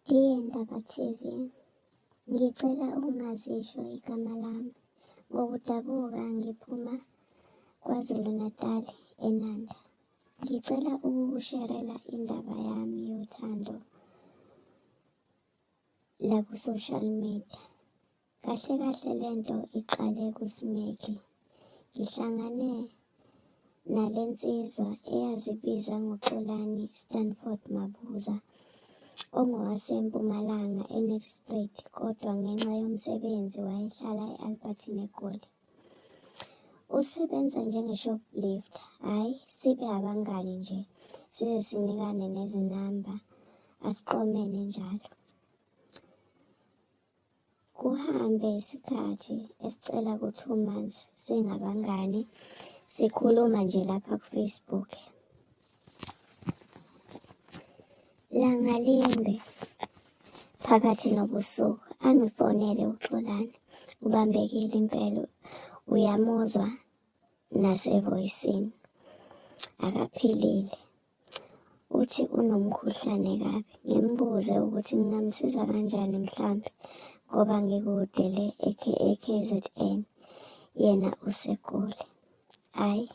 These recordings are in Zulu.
Dear Ndaba TV, ngicela ukungazisho igama lami. Ngokudabuka ngiphuma KwaZulu-Natal, eNanda. Ngicela ukukusherela indaba yami yothando laku-social media. Kahle kahle lento iqale kuSmeki. Ngihlangane nale nsizwa eyazibiza ngoXolani Stanford Mabuza, ongowaseMpumalanga eNelspruit, kodwa ngenxa yomsebenzi wayehlala e-Alberton eGoli. Usebenza njenge-shoplifter. Hhayi, sibe abangani nje, size sinikane nezinamba, asiqomene njalo. Kuhambe isikhathi esicela ku-two months singabangani, sikhuluma nje lapha ku-Facebook. Langa limbe phakathi nobusuku angifonele uXolani, ubambekile impela, uyamuzwa nasevoyisini, akaphilile. Uthi unomkhuhlane kabi. Ngimbuze ukuthi ngingamsiza kanjani mhlampe ngoba ngikude le e-KZN, yena useGoli. Hhayi,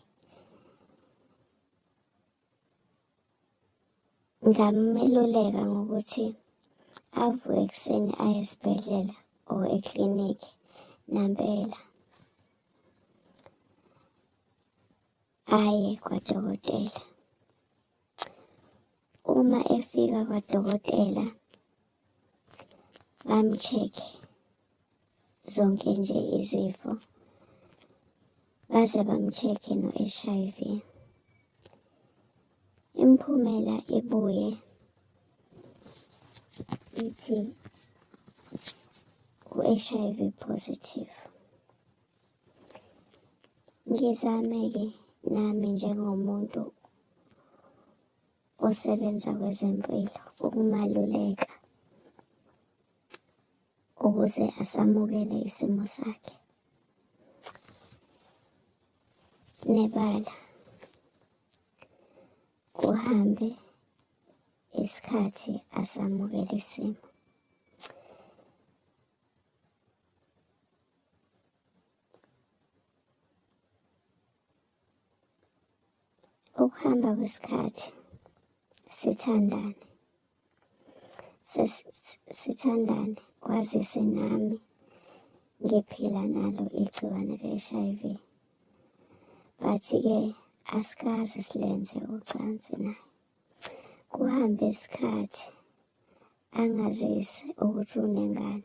ngameluleka ngokuthi avuke ekuseni aye esibhedlela or eklinikhi nampela aye kwadokotela. Uma efika kwadokotela bam-check-e zonke nje izifo, baze bam-check-e no-H_I_V. Imiphumela ibuye ithi u-H_I_V positive. Ngizame-ke nami njengomuntu osebenza kwezempilo ukumaluleka ukuze asamukele isimo sakhe. Nebala kuhambe isikhathi asamukele isimo. Ukuhamba kwesikhathi sithandane, sithandane kwazise nami ngiphila nalo igciwane le-H_I_V. But-ke asikaze silenze ucansi naye. Kuhambe isikhathi angazise ukuthi unengane,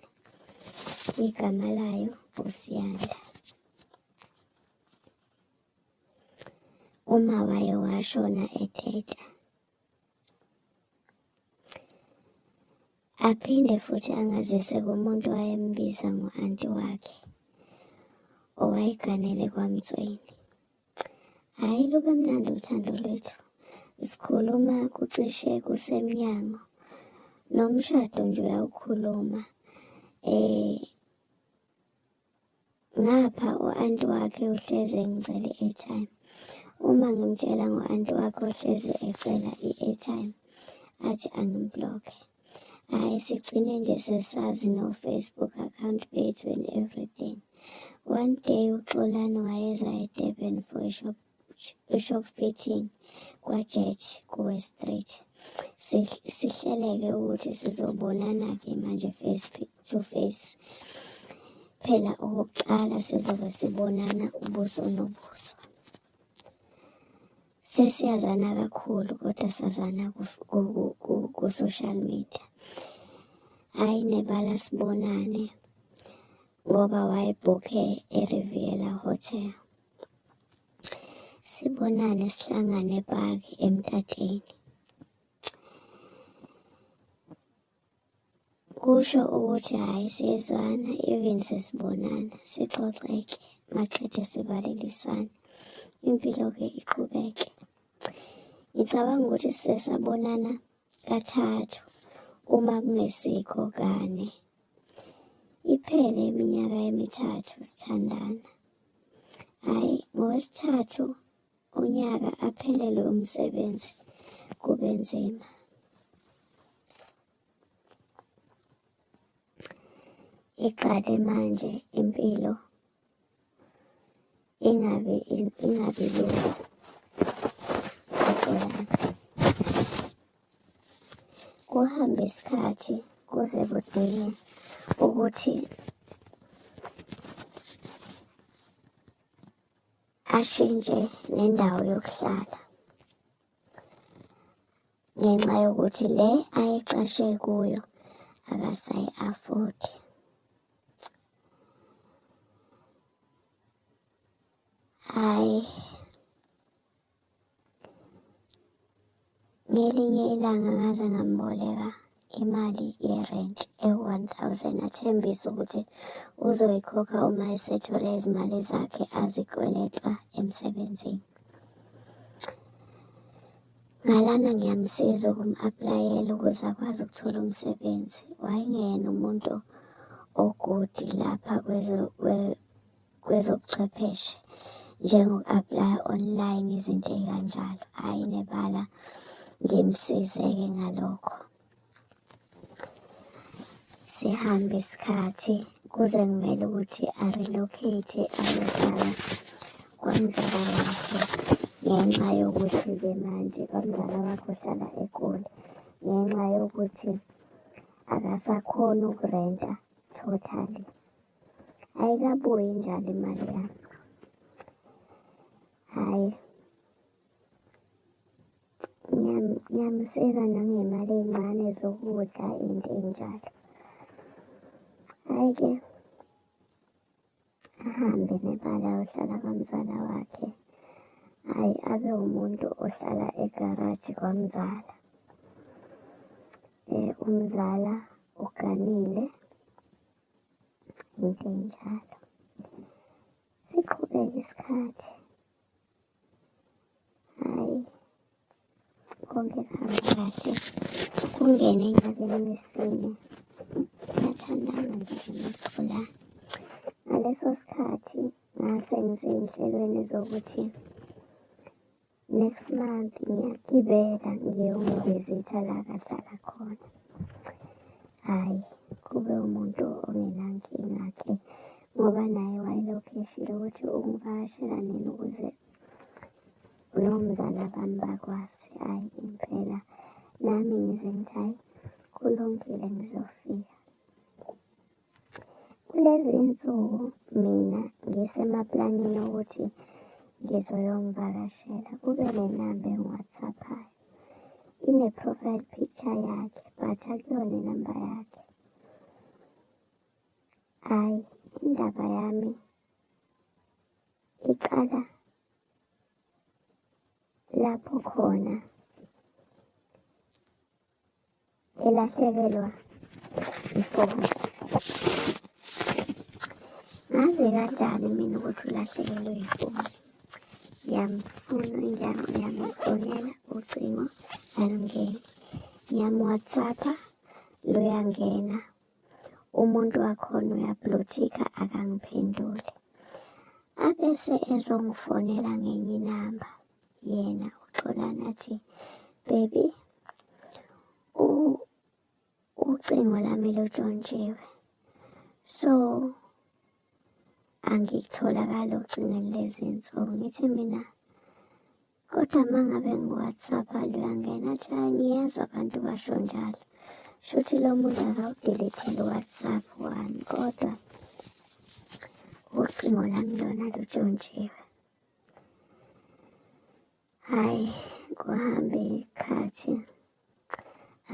igama layo uSiyanda. Uma waye washona eteta. Aphinde futhi angazise kumuntu owayembiza ngo-anti wakhe owayeganele kwaMtsweni. Hhayi lube mnandi uthando lwethu. Sikhuluma kucishe kusemnyango. Nomshado nje uyawukhuluma. Ngapha u-anti wakhe uhlezi engicela i-airtime. Uma ngimtshela ngo-anti wakhe ohlezi ecela i-airtime, athi angim-block-e. Hhayi sigcine nje sesazi no-Facebook account bethu and everything. One day uXolani wayeza eDurban for a shop fitting kwaJet kuWest Street. Sihleleke ukuthi sizobonana-ke manje face to face. Phela okokuqala sizobe sibonana ubuso nobuso. Sesiyazana kakhulu kodwa sazana ku-social media. Hhayi nebala sibonane ngoba wayebhukhe e-Riviera Hotel. Sibonane sihlangane epaki eMtateni. Kusho ukuthi hhayi siyezwana even sesibonana sixoxeke maqede sivalelisane, impilo-ke iqhubeke. Ngicabanga ukuthi sesabonana kathathu uma kungesikho kane. Iphele iminyaka emithathu sithandana. Hhayi, ngowesithathu unyaka aphelelwe umsebenzi kube nzima. Iqale manje impilo ingabi ingabi lula kuXolani. Kuhambe isikhathi kuze kudinge ukuthi ashintshe nendawo yokuhlala ngenxa yokuthi le ayeqashe kuyo akasayi-afodi. Hhayi, ngelinye ilanga ngaze ngamboleka imali yerenti ewu-one thousand, athembise ukuthi uzoyikhokha uma esethole izimali zakhe azikweletwa emsebenzini. Ngalana ngiyamsiza ukum-aplayela ukuze akwazi ukuthola umsebenzi. Wayengeyena umuntu o-good lapha kwezobuchwepheshe, njengoku-aplaya online izinto ey'kanjalo. Hhayi nebala ngimsize-ke ngalokho. Sihambe isikhathi kuze kumele ukuthi a-relocate ayohlala kwamzala wakhe ngenxa yokuthi-ke manje kwamzala wakhe uhlala eGoli ngenxa yokuthi akasakhoni ukurenta totally. Ayikabuyi njalo imali yami. Hhayi. Ngiyamsiza nangey'mali ey'ncane zokudla into ey'njalo. Hhayi-ke, ahambe nebala ayohlala kwamzala wakhe. Hhayi, abe umuntu ohlala egaraji kwamzala. Umzala uganile, into ey'njalo. Siqhubeke isikhathi. Hhayi, konke kuhamba kahle. Kungene enyakeni wesine, siyathandana nje noXolani. Ngaleso sikhathi ngase ngisey'nhlelweni zokuthi next month ngiyagibela ngiyomvizitha la akahlala khona. Hhayi, kube umuntu ongenankinga-ke ngoba naye wayelokhu eshilo ukuthi ungivakashela nini ukuze nomzala bami bakwazi. Hhayi impela nami ngize ngithi hhayi kulungile ngizofika. Kulezi nsuku mina ngisemaplanini okuthi ngizoyomvakashela kube nenamba engi-WhatsApp-ayo. Ine-profile picture yakhe but akuyona inamba yakhe. Hhayi, indaba yami iqala lapho khona elahlekelwa ifoni. Ngazi kanjani mina ukuthi ulahlekelwe ifoni? Ngiyamfuna, ngiyamfonela ucingo alungeni. Ngiyam-WhatsApp-a luyangena. Umuntu wakhona uya-blue tick-a akangiphenduli. Abese ezongifonela ngenye inamba, yena uXolani athi, baby ucingo lami lutshontshiwe, so angitholakali ocingweni lezi nsuku. Ngithi mina, kodwa uma ngabe ngi-WhatsApp-a luyangena athi hhayi ngiyezwa abantu basho njalo. Shuthi lo muntu akawudilithile u-WhatsApp wami kodwa ucingo lami lona lutshontshiwe. Hhayi kuhambe ikhathi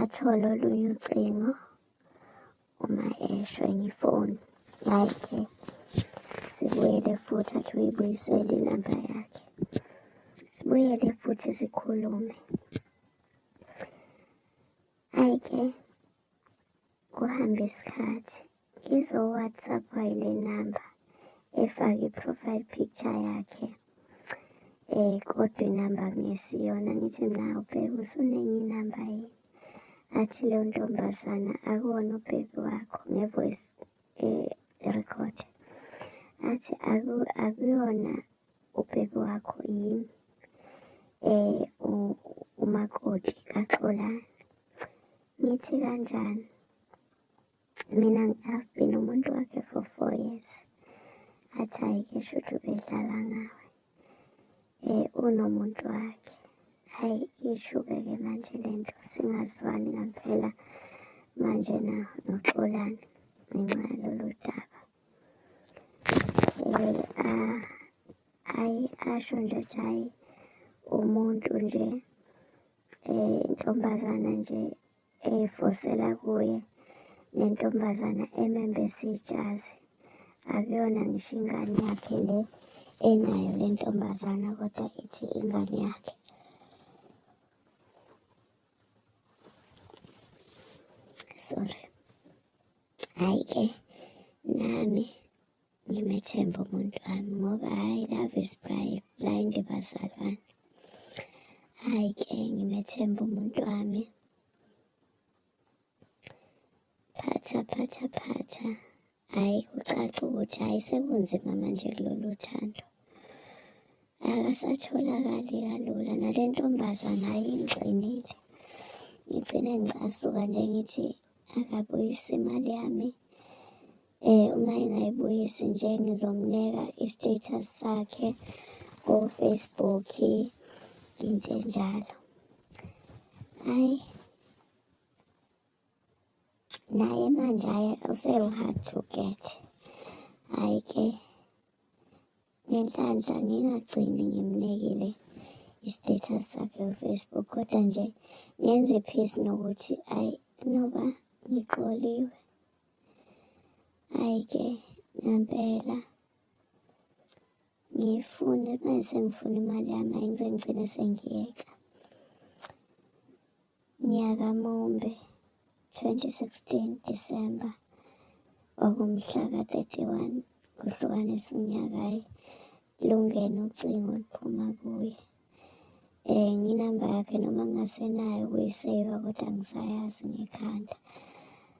athole olunye ucingo uma esho enye ifoni. Hhayi-ke sibuyele futhi athi uyibuyisele inamba yakhe. Sibuyele futhi sikhulume. Hhayi-ke kuhambe isikhathi ngizo-WhatsApp-wa yile namba efake i-profile picture yakhe kodwa inamba kungesiyona. Ngithi mina hawu bheka usunenye inamba yini? Athi leyo ntombazana akuwona ubheki wakho nge-voice record. Athi akuyona ubheki wakho yimi umakoti kaXolani. Ngithi kanjani? Mina I've been Unomuntu wakhe for 4 years. Athi hhayi-ke shuthi ubedlala ngawe. Unomuntu wakhe. Hhayi ishube-ke manje le nto singazwani ngampela manje noXolani ngenxa yalolu daba. Hhayi asho nje ukuthi hhayi umuntu nje intombazana nje eyifosela kuye nentombazana emembese ijazi. Akuyona ngisho ingane yakhe le enayo le ntombazana kodwa ithi ingane yakhe. Sorry. Hhayi-ke nami ngimethemba umuntu wami ngoba hhayi love is blind bazalwane. Hhayi-ke ngimethemba umuntu wami. Phatha phatha phatha, hhayi kucaca ukuthi hhayi sekunzima manje kulolu thando. Akasatholakali kalula nale ntombazane hhayi ingixinile. Ngigcine ngicasuka nje ngithi akabuyise imali yami. Uma engayibuyisi nje ngizomneka i-status sakhe ko-Facebook, into enjalo. Hhayi, naye manje hhayi usewu-hard to get. Hhayi-ke ngenhlanhla ngingagcini ngimnekile i-status sakhe ku-Facebook, kodwa nje ngenze i-peace nokuthi hhayi noba ngiqoliwe. Hhayi-ke ngampela ngiyifune manje sengifuna imali yami, hhayi ngize ngigcine sengiyeka. Nyaka mumbe 2016 December kwakumhla ka-31 kuhlukanisa unyaka, hhayi lungene ucingo oluphuma kuye. Nginamba yakhe noma ngingasenayo ukuyiseyiva kodwa ngisayazi ngekhanda.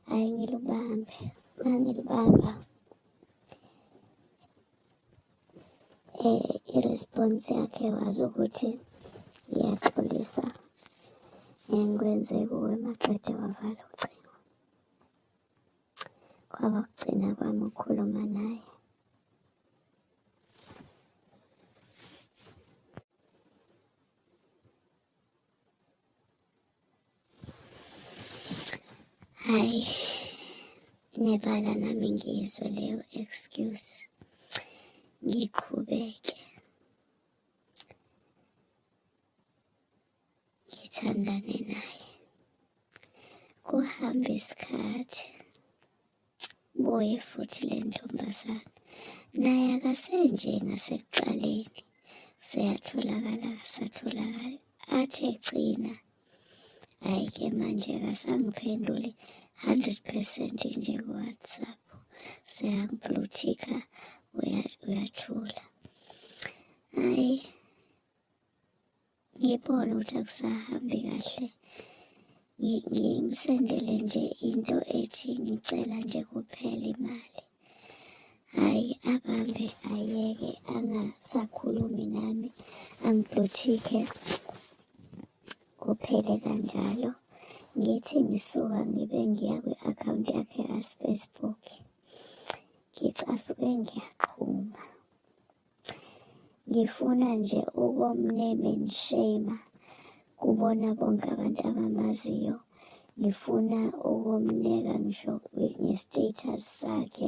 Hhayi ngilubambe, uma ngilubamba i-response yakhe wazi ukuthi iyaxolisa ngengikwenze kuwe maqede wavala ucingo. Kwaba ukugcina kwami ukukhuluma naye. Hhayi, nebala nami ngiyizwe leyo excuse, ngiqhubeke ngithandane naye. Kuhambe isikhathi buye futhi le ntombazane naye akasenje ngasekuqaleni seyatholakala akasatholakali athi egcina hhayi-ke manje akasangiphenduli 100% nje ku-WhatsApp seyangi-blue-tick-a uyathula hhayi Ngibone ukuthi akusahambi kahle ngimsendele nje into ethi ngicela nje kuphela imali. Hhayi abambe ayeke angasakhulumi nami angi-blue-tick-e kuphele kanjalo. Ngithi ngisuka ngibe ngiya kwi-akhawunti yakhe ya-Facebook ngicasuke ngiyaqhuma. Ngifuna nje ukum-name and shame kubona bonke abantu abamaziyo. Ngifuna ukumneka ngisho nge-status sakhe.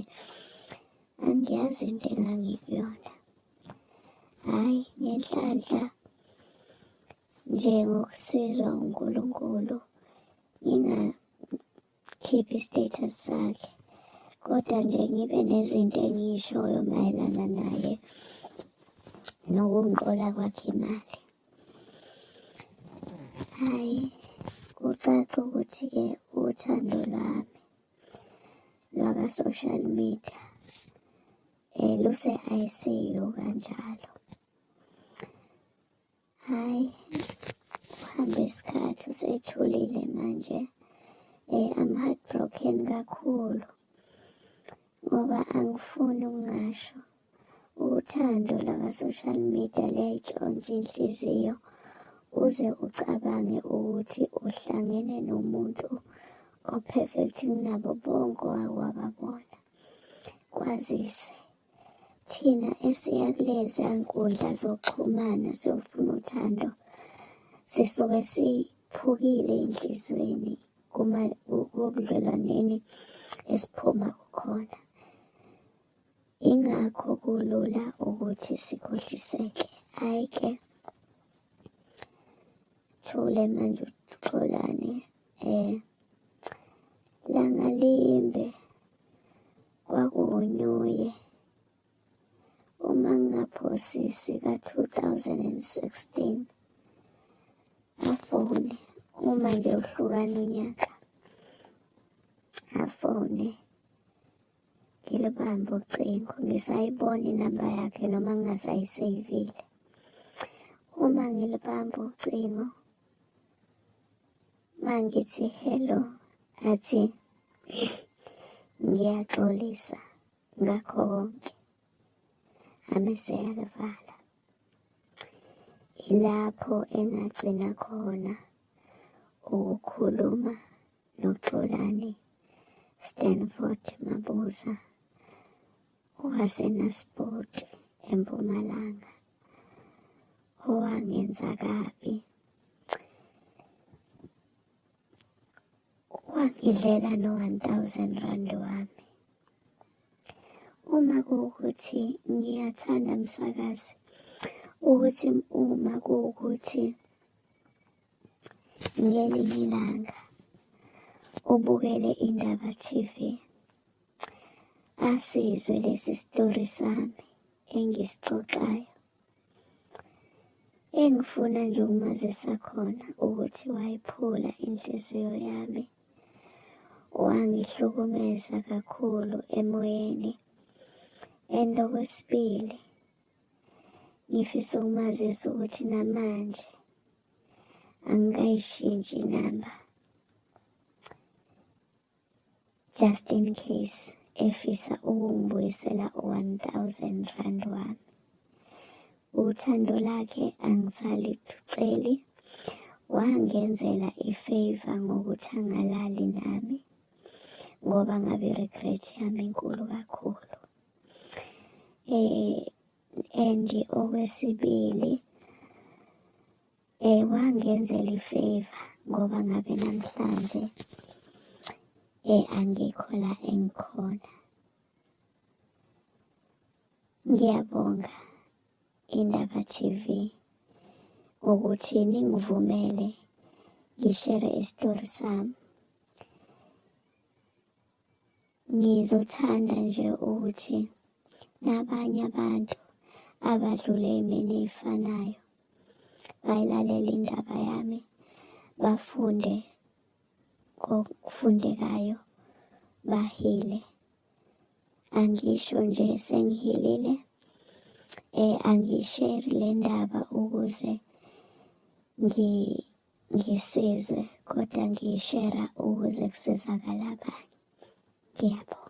Angiyazi into engangikuyona. Hhayi ngenhlanhla nje ngokusizwa uNkulunkulu khiphe i-status sakhe kodwa nje ngibe nezinto engiyishoyo mayelana naye nokungiqola kwakhe imali. Hhayi, kucaca ukuthi-ke uthando lwami lwaka-social media luse-I_C_U kanjalo. Hhayi, kuhambe isikhathi usethulile manje. I'm heartbroken kakhulu ngoba angifuni ukungasho. Uthando lwaka-social media luyayitshontsha inhliziyo uze ucabange ukuthi uhlangene nomuntu o-perfect kunabo bonke owake wababona. Kwazise thina esiya kuleziya nkundla zokuxhumana siyofuna uthando, sisuke siphukile ey'nhlizweni kubudlelwaneni esiphuma kukhona. Yingakho kulula ukuthi sikhohliseke. Hhayi-ke, thule manje uXolani langa limbe kwakuwunyuye, uma ngingaphosisi ka-2016, afone, uma nje uhlukana unyaka, afone. Ngilubambe ucingo, ngisayibona inamba yakhe noma ngingasayiseyivile. Uma ngilubamba ucingo, mangithi hello, athi ngiyaxolisa ngakho konke, amese eyalivala. Ilapho engagcina khona ukukhuluma noXolani Stanford Mabuza owaseNaspoti eMpumalanga, owangenza kabi, wangidlela no-R1 000 wami. Uma kuwukuthi ngiyathanda msakazi ukuthi uma kuwukuthi ngelinye ilanga ubukele Indaba TV asizwe lesi sitori sami engisixoxayo. Engifuna nje ukumazisa khona ukuthi wayiphula inhliziyo yami, wangihlukumeza kakhulu emoyeni. And okwesibili, ngifisa ukumazisa ukuthi namanje angikayishintshi inamba just in case efisa ukungibuyisela u-R1 000 wami. Uthando lakhe angisaliceli, wangenzela i-favour ngokuthi angalali nami ngoba ngabe i-regret yami inkulu kakhulu. And okwesibili, wangenzela i-favour ngoba ngabe namhlanje angikho la engikhona. Ngiyabonga Indaba TV ngokuthi ningivumele ngishere isitori sami. Ngizothanda nje ukuthi nabanye abantu abadlule ey'meni ey'fanayo bayilalele indaba yami, bafunde okufundekayo, bahile. Angisho nje sengihilile, angiyisheri le ndaba ukuze ngisizwe, kodwa ngiyishera ukuze kusizakale abanye. Ngiyabonga.